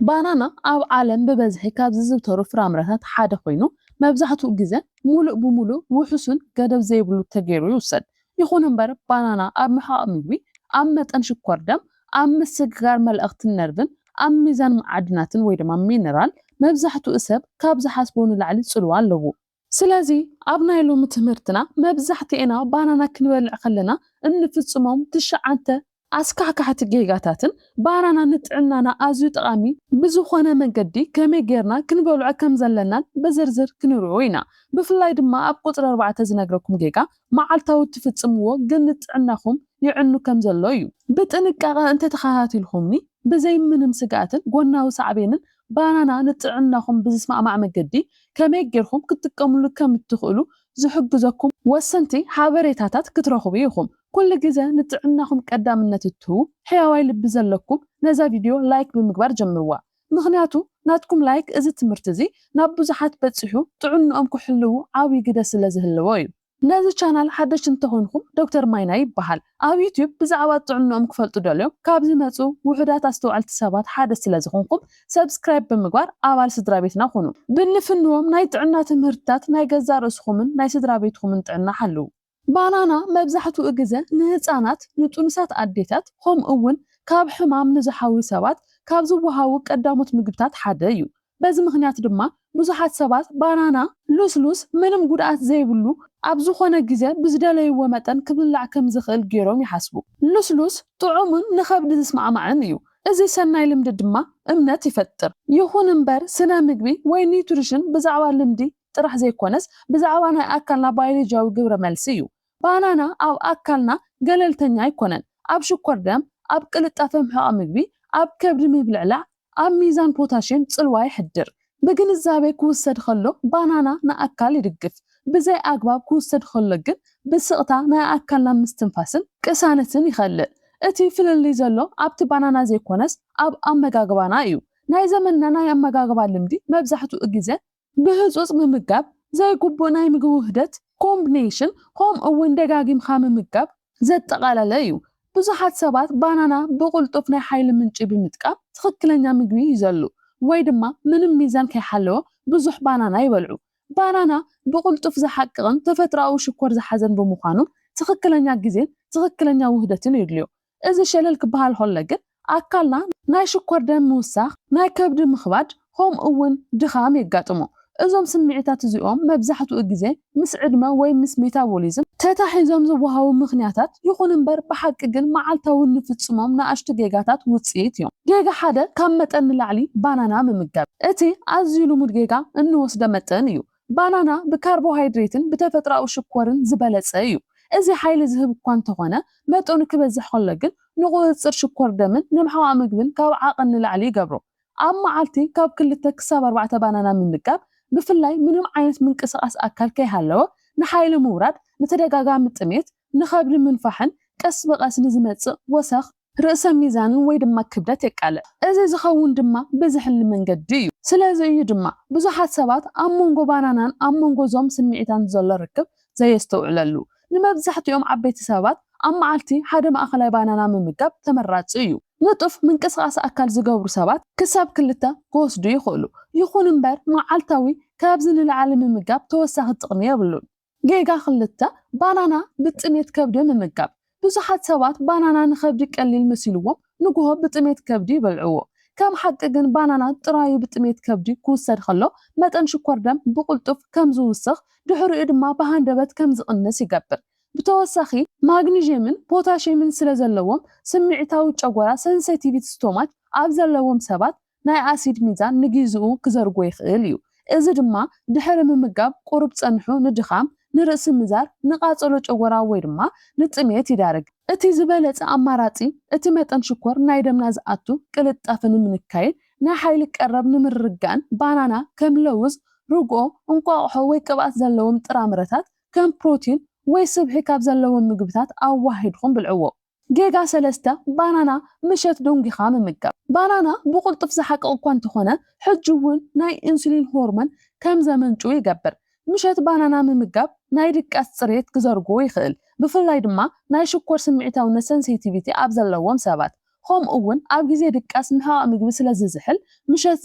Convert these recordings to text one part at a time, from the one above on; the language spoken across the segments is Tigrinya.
ባናና ኣብ ዓለም ብበዝሒ ካብ ዝዝውተሩ ፍራምረታት ሓደ ኮይኑ፣ መብዛሕትኡ ግዜ ሙሉእ ብሙሉእ ውሑስን ገደብ ዘይብሉ ተገይሩ ይውሰድ። ይኹን እምበር፣ ባናና ኣብ ምሕቓቕ ምግቢ፣ ኣብ መጠን ሽኮር ደም፣ ኣብ ምስግጋር መለኽትን ነርቭን፣ ኣብ ሚዛን መዓድናትን ወይ ድማ ሚነራል፣ መብዛሕትኡ ሰብ ካብ ዝሓስቦ ንላዕሊ ጽልዋ ኣለዎ። ስለዚ ኣብ ናይ ሎሚ ትምህርትና መብዛሕትኤና ባናና ክንበልዕ ከለና እንፍጽሞም ትሽዓተ ኣስካሕካሕቲ ጌጋታትን ባናና ንጥዕናና ኣዝዩ ጠቓሚ ብዝኾነ መንገዲ ከመይ ጌርና ክንበልዖ ከም ዘለናን ብዝርዝር ክንሪኦ ኢና። ብፍላይ ድማ ኣብ ቁጽሪ ኣርባዕተ ዝነግረኩም ጌጋ መዓልታዊ እትፍጽምዎ ግን ንጥዕናኹም የዕኑ ከም ዘሎ እዩ። ብጥንቃቐ እንተተኸታቲልኩምኒ ብዘይ ምንም ስግኣትን ጎናዊ ሳዕቤንን ባናና ንጥዕናኹም ብዝስማዕማዕ መገዲ ከመይ ጌርኩም ክትጥቀምሉ ከም እትኽእሉ ዝሕግዘኩም ወሰንቲ ሓበሬታታት ክትረኽቡ ኢኹም። ኩሉ ግዜ ንጥዕናኹም ቀዳምነት እትህቡ ሕያዋይ ልቢ ዘለኩም ነዛ ቪድዮ ላይክ ብምግባር ጀምርዋ። ምኽንያቱ ናትኩም ላይክ እዚ ትምህርቲ እዚ ናብ ብዙሓት በጺሑ ጥዕንኦም ክሕልዉ ዓብዪ ግደ ስለ ዝህልዎ እዩ። ነዚ ቻናል ሓደሽቲ እንተኾንኩም ዶክተር ማይና ይበሃል። ኣብ ዩትዩብ ብዛዕባ ጥዕንኦም ክፈልጡ ደልዮም ካብ ዝመጹ ውሑዳት ኣስተውዓልቲ ሰባት ሓደ ስለ ዝኾንኩም ሰብስክራይብ ብምግባር ኣባል ስድራ ቤትና ኩኑ። ብንፍንዎም ናይ ጥዕና ትምህርትታት ናይ ገዛእ ርእስኹምን ናይ ስድራ ቤትኩምን ጥዕና ሓልዉ። ባናና መብዛሕትኡ ግዜ ንህጻናት፣ ንጥኑሳት ኣዴታት፣ ከምኡ እውን ካብ ሕማም ንዝሓውዩ ሰባት ካብ ዝወሃቡ ቀዳሞት ምግብታት ሓደ እዩ። በዚ ምኽንያት ድማ ብዙሓት ሰባት ባናና ልስሉስ ምንም ጉድኣት ዘይብሉ ኣብ ዝኾነ ግዜ ብዝደለይዎ መጠን ክብላዕ ከም ዝኽእል ገይሮም ይሓስቡ። ልስሉስ፣ ጥዑምን ንኸብዲ ዝስማዕማዕን እዩ። እዚ ሰናይ ልምዲ ድማ እምነት ይፈጥር። ይኹን እምበር ስነ ምግቢ ወይ ኒውትሪሽን ብዛዕባ ልምዲ ጥራሕ ዘይኮነስ ብዛዕባ ናይ ኣካልና ባዮሎጂያዊ ግብረ መልሲ እዩ። ባናና ኣብ ኣካልና ገለልተኛ ኣይኮነን። ኣብ ሽኮር ደም፣ ኣብ ቅልጣፈ ምሕቓቕ ምግቢ፣ ኣብ ከብዲ ምብልዕላዕ፣ ኣብ ሚዛን ፖታሽየም ጽልዋ የሕድር። ብግንዛቤ ክውሰድ ከሎ ባናና ንኣካል ይድግፍ። ብዘይ ኣግባብ ክውሰድ ከሎ ግን ብስቕታ ናይ ኣካልና ምስትንፋስን ቅሳነትን ይኸልእ። እቲ ፍልልይ ዘሎ ኣብቲ ባናና ዘይኮነስ ኣብ ኣመጋግባና እዩ። ናይ ዘመንና ናይ ኣመጋግባ ልምዲ መብዛሕትኡ ግዜ ብህጹጽ ምምጋብ፣ ዘይግቡእ ናይ ምግቢ ውህደት፣ ኮምቢኔሽን፣ ከምኡ እውን ደጋጊምካ ምምጋብ ዘጠቓለለ እዩ። ብዙሓት ሰባት ባናና ብቕልጡፍ ናይ ሓይሊ ምንጪ ብምጥቃም ትኽክለኛ ምግቢ ይዘሉ ወይ ድማ ምንም ሚዛን ከይሓለወ ብዙሕ ባናና ይበልዑ። ባናና ብቕልጡፍ ዝሓቅቕን ተፈጥሮኣዊ ሽኮር ዝሓዘን ብምዃኑ ትኽክለኛ ግዜን ትኽክለኛ ውህደትን የድልዮ። እዚ ሸለል ክበሃል ከሎ ግን ኣካልና ናይ ሽኮር ደም ምውሳኽ፣ ናይ ከብዲ ምኽባድ ከምኡ እውን ድኻም የጋጥሞ። እዞም ስምዒታት እዚኦም መብዛሕትኡ ግዜ ምስ ዕድመ ወይ ምስ ሜታቦሊዝም ተታሒዞም ዝወሃቡ ምኽንያታት ይኹን እምበር ብሓቂ ግን መዓልታዊ እንፍጽሞም ንኣሽቱ ጌጋታት ውጽኢት እዮም። ጌጋ ሓደ ካብ መጠን ንላዕሊ ባናና ምምጋብ። እቲ ኣዝዩ ልሙድ ጌጋ እንወስዶ መጠን እዩ። ባናና ብካርቦሃይድሬትን ብተፈጥሮኣዊ ሽኮርን ዝበለጸ እዩ። እዚ ሓይሊ ዝህብ እኳ እንተኾነ መጠኑ ክበዝሕ ከሎ ግን ንቁጽጽር ሽኮር ደምን ንምሕቓቕ ምግብን ካብ ዓቐን ንላዕሊ ይገብሮ። ኣብ መዓልቲ ካብ ክልተ ክሳብ ኣርባዕተ ባናና ምምጋብ ብፍላይ ምንም ዓይነት ምንቅስቓስ ኣካል ከይሃለወ ንሓይሊ ምውራድ፣ ንተደጋጋሚ ጥሜት፣ ንኸብዲ ምንፋሕን ቀስ ብቐስ ንዝመጽእ ወሰኽ ርእሰ ሚዛንን ወይ ድማ ክብደት የቃልዕ። እዚ ዝኸውን ድማ ብዝሕሊ መንገዲ እዩ። ስለዚ እዩ ድማ ብዙሓት ሰባት ኣብ መንጎ ባናናን ኣብ መንጎ እዞም ስምዒታን ዘሎ ርክብ ዘየስተውዕለሉ። ንመብዛሕትኦም ዓበይቲ ሰባት ኣብ መዓልቲ ሓደ ማእኸላይ ባናና ምምጋብ ተመራጺ እዩ። ንጡፍ ምንቅስቓስ ኣካል ዝገብሩ ሰባት ክሳብ ክልተ ክወስዱ ይኽእሉ። ይኹን እምበር መዓልታዊ ካብዚ ንላዕሊ ምምጋብ ተወሳኺ ጥቕሚ የብሉን። ጌጋ ክልተ፣ ባናና ብጥሜት ከብዲ ምምጋብ። ብዙሓት ሰባት ባናና ንኸብዲ ቀሊል መሲልዎም ንግሆ ብጥሜት ከብዲ ይበልዕዎ። ከም ሓቂ ግን ባናና ጥራዩ ብጥሜት ከብዲ ክውሰድ ከሎ መጠን ሽኮር ደም ብቕልጡፍ ከም ዝውስኽ ድሕሪኡ ድማ ብሃንደበት ከም ዝቕንስ ይገብር። ብተወሳኺ ማግኒዥየምን ፖታሽየምን ስለ ዘለዎም ስምዒታዊ ጨጎራ ሰንሰቲቪቲ ስቶማች ኣብ ዘለዎም ሰባት ናይ ኣሲድ ሚዛን ንጊዝኡ ክዘርጎ ይኽእል እዩ። እዚ ድማ ድሕሪ ምምጋብ ቁሩብ ጸንሑ ንድኻም፣ ንርእሲ ምዛር፣ ንቃጸሎ ጨጎራ ወይ ድማ ንጥሜት ይዳርግ። እቲ ዝበለጸ ኣማራጺ እቲ መጠን ሽኮር ናይ ደምና ዝኣቱ ቅልጣፈ ንምንካይን ናይ ሓይሊ ቀረብ ንምርግጋእን ባናና ከም ለውዝ፣ ርግኦ፣ እንቋቑሖ ወይ ቅብኣት ዘለዎም ጥራምረታት ከም ፕሮቲን ወይ ስብሒ ካብ ዘለዎም ምግብታት ኣዋሂድኩም ብልዕዎ። ጌጋ ሰለስተ፣ ባናና ምሸት ደንጒኻ ምምጋብ። ባናና ብቕልጡፍ ዝሓቅቕ እኳ እንተኾነ ሕጂ እውን ናይ ኢንሱሊን ሆርሞን ከም ዘመንጩ ይገብር። ምሸት ባናና ምምጋብ ናይ ድቃስ ጽሬት ክዘርግዎ ይኽእል፣ ብፍላይ ድማ ናይ ሽኮር ስምዒታውነት ሰንሲቲቪቲ ኣብ ዘለዎም ሰባት። ከምኡ እውን ኣብ ግዜ ድቃስ ምሕቓቕ ምግቢ ስለ ዝዝሕል፣ ምሸት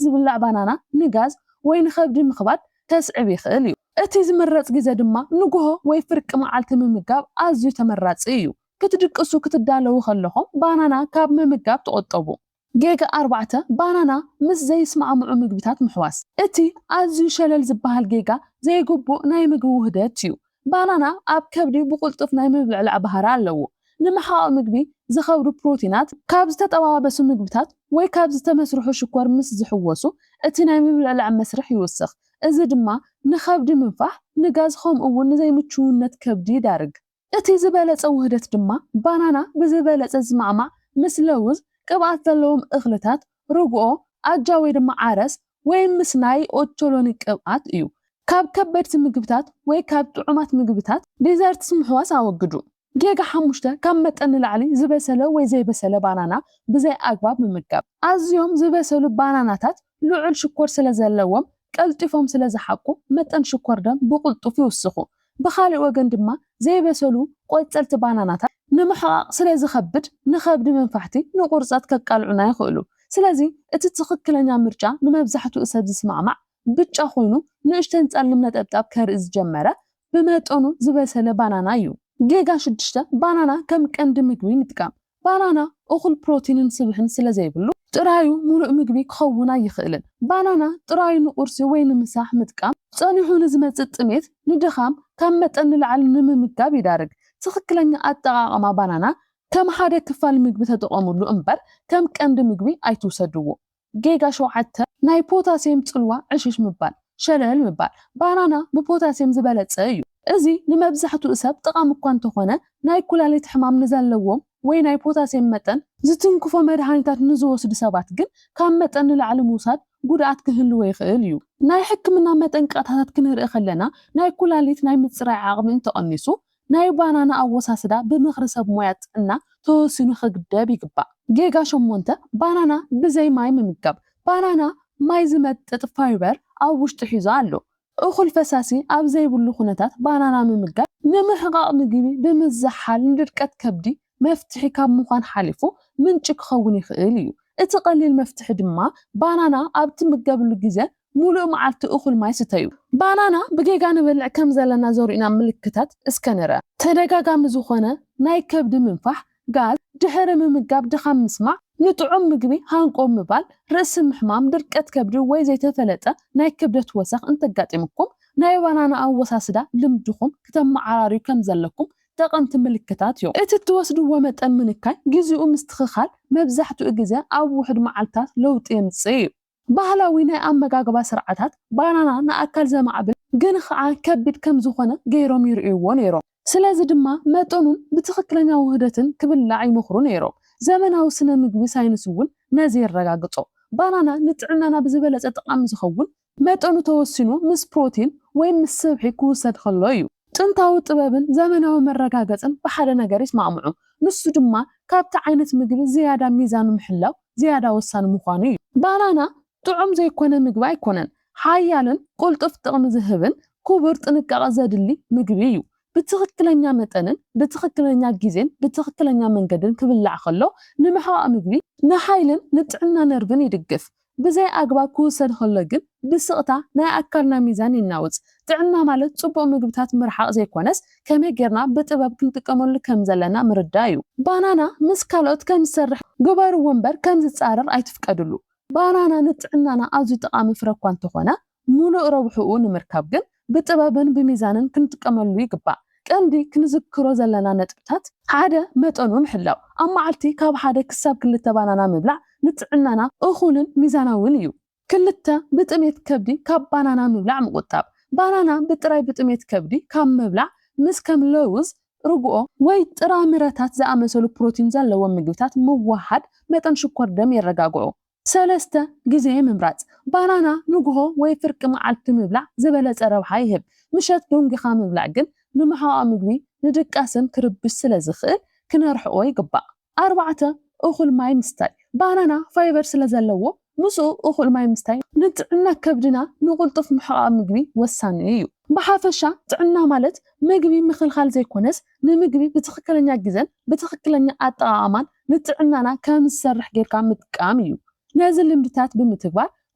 ዝብላዕ ባናና ንጋዝ ወይ ንኸብዲ ምኽባድ ከስዕብ ይኽእል እዩ። እቲ ዝምረጽ ግዜ ድማ ንግሆ ወይ ፍርቂ መዓልቲ ምምጋብ ኣዝዩ ተመራጺ እዩ። ክትድቅሱ ክትዳለዉ ከለኹም ባናና ካብ ምምጋብ ተቖጠቡ። ጌጋ ኣርባዕተ፣ ባናና ምስ ዘይስማዕምዑ ምግብታት ምሕዋስ። እቲ ኣዝዩ ሸለል ዝበሃል ጌጋ ዘይግቡእ ናይ ምግቢ ውህደት እዩ። ባናና ኣብ ከብዲ ብቕልጡፍ ናይ ምብልዕላዕ ባህሪ ኣለዎ። ንምሕቓቕ ምግቢ ዝኸብዱ ፕሮቲናት ካብ ዝተጠባበሱ ምግብታት ወይ ካብ ዝተመስርሑ ሽኮር ምስ ዝሕወሱ፣ እቲ ናይ ምብልዕላዕ መስርሕ ይውስኽ። እዚ ድማ ንኸብዲ ምንፋሕ፣ ንጋዝ፣ ከምኡ እውን ንዘይምችውነት ከብዲ ይዳርግ። እቲ ዝበለጸ ውህደት ድማ ባናና ብዝበለጸ ዝስማዕማዕ ምስ ለውዝ፣ ቅብኣት ዘለዎም እኽልታት፣ ርግኦ፣ ኣጃ ወይ ድማ ዓረስ፣ ወይ ምስ ናይ ኦቾሎኒ ቅብኣት እዩ። ካብ ከበድቲ ምግብታት ወይ ካብ ጥዑማት ምግብታት፣ ዲዘርትስ፣ ምሕዋስ ኣወግዱ። ጌጋ ሓሙሽተ፣ ካብ መጠን ንላዕሊ ዝበሰለ ወይ ዘይበሰለ ባናና ብዘይ ኣግባብ ምምጋብ። ኣዝዮም ዝበሰሉ ባናናታት ልዑል ሽኮር ስለ ዘለዎም፣ ቀልጢፎም ስለ ዝሓቁ፣ መጠን ሽኮር ደም ብቕልጡፍ ይውስኹ። ብኻልእ ወገን ድማ ዘይበሰሉ ቆጸልቲ ባናናታት ንምሕቓቕ ስለ ዝኸብድ፣ ንኸብዲ መንፋሕቲ ንቑርጸት ከቃልዑና ይኽእሉ። ስለዚ እቲ ትኽክለኛ ምርጫ ንመብዛሕትኡ ሰብ ዝስማዕማዕ ብጫ ኮይኑ ንእሽተን ጸሊም ነጠብጣብ ከርኢ ዝጀመረ ብመጠኑ ዝበሰለ ባናና እዩ። ጌጋ ሽዱሽተ፣ ባናና ከም ቀንዲ ምግቢ ምጥቃም። ባናና እኹል ፕሮቲንን ስብሕን ስለ ዘይብሉ፣ ጥራዩ ምሉእ ምግቢ ክኸውን ኣይኽእልን። ባናና ጥራዩ ንቁርሲ ወይ ንምሳሕ ምጥቃም፣ ጸኒሑ ንዝመጽእ ጥሜት፣ ንድኻም፣ ካብ መጠን ንላዕሊ ንምምጋብ ይዳርግ። ትኽክለኛ ኣጠቓቕማ ባናና ከም ሓደ ክፋል ምግቢ ተጠቐሙሉ እምበር ከም ቀንዲ ምግቢ ኣይትውሰድዎ። ጌጋ ሸውዓተ፣ ናይ ፖታስየም ጽልዋ ዕሽሽ ምባል፣ ሸለል ምባል። ባናና ብፖታስየም ዝበለጸ እዩ። እዚ ንመብዛሕትኡ ሰብ ጠቓሚ እኳ እንተኾነ፣ ናይ ኩላሊት ሕማም ንዘለዎም ወይ ናይ ፖታስየም መጠን ዝትንክፎ መድሃኒታት ንዝወስዱ ሰባት ግን ካብ መጠን ንላዕሊ ምውሳድ ጉድኣት ክህልዎ ይኽእል እዩ። ናይ ሕክምና መጠንቀቕታታት ክንርኢ ከለና፣ ናይ ኩላሊት ናይ ምጽራይ ዓቕሚ እንተቐኒሱ፣ ናይ ባናና ኣወሳስዳ ብምኽሪ ሰብ ሞያ ጥዕና ተወሲኑ ክግደብ ይግባእ። ጌጋ ሸሞንተ፣ ባናና ብዘይ ማይ ምምጋብ። ባናና ማይ ዝመጥጥ ፋይበር ኣብ ውሽጡ ሒዙ ኣሎ። እኹል ፈሳሲ ኣብ ዘይብሉ ኩነታት ባናና ምምጋብ ንምሕቓቕ ምግቢ ብምዝሓል ንድርቀት ከብዲ መፍትሒ ካብ ምዃን ሓሊፉ ምንጪ ክኸውን ይኽእል እዩ። እቲ ቀሊል መፍትሒ ድማ ባናና ኣብ ትምገብሉ ግዜ ሙሉእ መዓልቲ እኹል ማይ ስተዩ። ባናና ብጌጋ ንበልዕ ከም ዘለና ዘርእዩና ምልክታት እስከ ንርኣ። ተደጋጋሚ ዝኾነ ናይ ከብዲ ምንፋሕ፣ ጋዝ፣ ድሕሪ ምምጋብ ድኻም ምስማዕ፣ ንጥዑም ምግቢ ሃንቆ ምባል፣ ርእሲ ምሕማም፣ ድርቀት ከብዲ ወይ ዘይተፈለጠ ናይ ክብደት ወሰኽ እንተጋጢምኩም፣ ናይ ባናና ኣወሳስዳ ልምድኹም ክተመዓራርዩ ከም ዘለኩም ጠቐምቲ ምልክታት እዮም። እቲ እትወስድዎ መጠን ምንካይ፣ ግዜኡ ምስትኽኻል መብዛሕትኡ ግዜ ኣብ ውሑድ መዓልታት ለውጢ የምጽእ እዩ። ባህላዊ ናይ ኣመጋግባ ስርዓታት ባናና ንኣካል ዘማዕብል ግን ኸዓ ከቢድ ከም ዝኾነ ገይሮም ይርእይዎ ነይሮም። ስለዚ ድማ መጠኑን ብትኽክለኛ ውህደትን ክብላዕ ይመኽሩ ነይሮም። ዘመናዊ ስነ ምግቢ ሳይንስ እውን ነዚ የረጋግጾ። ባናና ንጥዕናና ብዝበለጸ ጠቓሚ ዝኸውን መጠኑ ተወሲኑ ምስ ፕሮቲን ወይ ምስ ስብሒ ክውሰድ ከሎ እዩ። ጥንታዊ ጥበብን ዘመናዊ መረጋገጽን ብሓደ ነገር ይስማዕምዑ። ንሱ ድማ ካብቲ ዓይነት ምግቢ ዝያዳ ሚዛኑ ምሕላው ዝያዳ ወሳኒ ምዃኑ እዩ። ባናና ጥዑም ዘይኮነ ምግቢ ኣይኮነን። ሓያልን ቅልጡፍ ጥቕሚ ዝህብን ክቡር ጥንቃቐ ዘድሊ ምግቢ እዩ። ብትኽክለኛ መጠንን ብትኽክለኛ ግዜን ብትኽክለኛ መንገድን ክብላዕ ከሎ ንምሕቓቕ ምግቢ ንሓይልን ንጥዕና ነርቭን ይድግፍ። ብዘይ ኣግባብ ክውሰድ ከሎ ግን ብስቕታ ናይ ኣካልና ሚዛን ይናውጽ። ጥዕና ማለት ጽቡቕ ምግብታት ምርሓቕ ዘይኮነስ ከመይ ጌርና ብጥበብ ክንጥቀመሉ ከም ዘለና ምርዳእ እዩ። ባናና ምስ ካልኦት ከም ዝሰርሕ ግበርዎ እምበር ከም ዝጻረር ኣይትፍቀድሉ። ባናና ንጥዕናና ኣዝዩ ጠቓሚ ፍረ እኳ እንተኾነ፣ ሙሉእ ረብሕኡ ንምርካብ ግን ብጥበብን ብሚዛንን ክንጥቀመሉ ይግባእ። ቀንዲ ክንዝክሮ ዘለና ነጥብታት፣ ሓደ፣ መጠኑ ምሕላው። ኣብ መዓልቲ ካብ ሓደ ክሳብ ክልተ ባናና ምብላዕ ንጥዕናና እኹልን ሚዛናውን እዩ። ክልተ፣ ብጥሜት ከብዲ ካብ ባናና ምብላዕ ምቁጣብ። ባናና ብጥራይ ብጥሜት ከብዲ ካብ ምብላዕ፣ ምስ ከም ለውዝ፣ ርግኦ ወይ ጥራምረታት ዝኣመሰሉ ፕሮቲን ዘለዎም ምግብታት ምውሃድ መጠን ሽኮር ደም የረጋግዑ። ሰለስተ፣ ግዜ ምምራጽ። ባናና ንግሆ ወይ ፍርቂ መዓልቲ ምብላዕ ዝበለጸ ረብሓ ይህብ። ምሸት ደንጒኻ ምብላዕ ግን ንምሕቓቕ ምግቢ ንድቃስን ክርብሽ ስለ ዝኽእል ክነርሕቖ ይግባእ። ኣርባዕተ፣ እኹል ማይ ምስታይ። ባናና ፋይበር ስለ ዘለዎ ምስኡ እኹል ማይ ምስታይ ንጥዕና ከብድና ንቕልጡፍ ምሕቓቕ ምግቢ ወሳኒ እዩ። ብሓፈሻ ጥዕና ማለት ምግቢ ምኽልኻል ዘይኮነስ ንምግቢ ብትኽክለኛ ግዘን ብትኽክለኛ ኣጠቓቕማን ንጥዕናና ከም ዝሰርሕ ጌርካ ምጥቃም እዩ። ነዚ ልምድታት ብምትግባር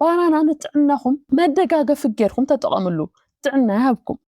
ባናና ንጥዕናኹም መደጋገፊ ጌርኩም ተጠቐምሉ። ጥዕና ይሃብኩም።